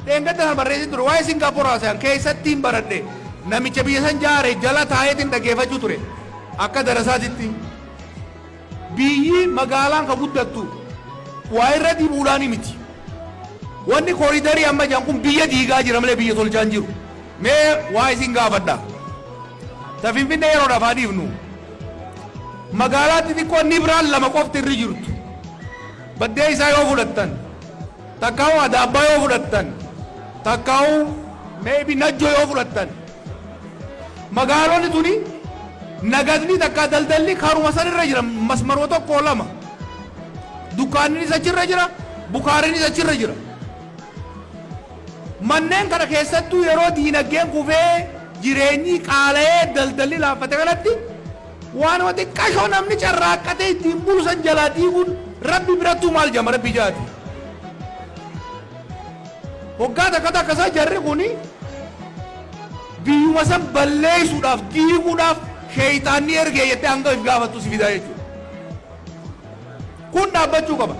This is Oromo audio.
Dheengadda sana barreessin ture, waa'ee Singaappoor haasayan keessatti hin baradhe. Namicha biyya san jaare jala taa'eetiin dhaggeeffachuu ture akka darasaatitti. Biyyi magaalaan ka guddattu waa irra dibuudhaani miti. Wanni kooriidarii amma jedhan kun biyya diigaa jira malee biyya tolchaa hin jiru. Mee waa isin gaafadha. Ta Finfinnee yeroodhaaf haa dhiifnu. Magaalaa xixiqqoo Nibraan lama qofti irri jirtu. Baddee isaa yoo fudhattan, takkaa'u Adaabbaa yoo fudhattan, takkaa'u maybe Najjoo yoo fudhattan. Magaalonni tuni nagadni takka daldalli karuma san irra jira, masmaroo tokko lama. Dukkaannis achirra jira, bukaarinis achirra jira. Manneen kana keessattuu yeroo diinagdeen kufee, jireenyi qaala'ee, daldalli laaffate kanatti waan xiqqashoo namni carraaqqatee ittiin bulu san jalaa diiguun Rabbi birattuu maal jama Rabbi jaati. Hoggaa takka takka isaa jarri kuni biyyuma san balleessuudhaaf, diiguudhaaf sheeyxaanni ergee jettee hanga if gaafattu si fidaa jechuudha. Kun dhaabbachuu qaba.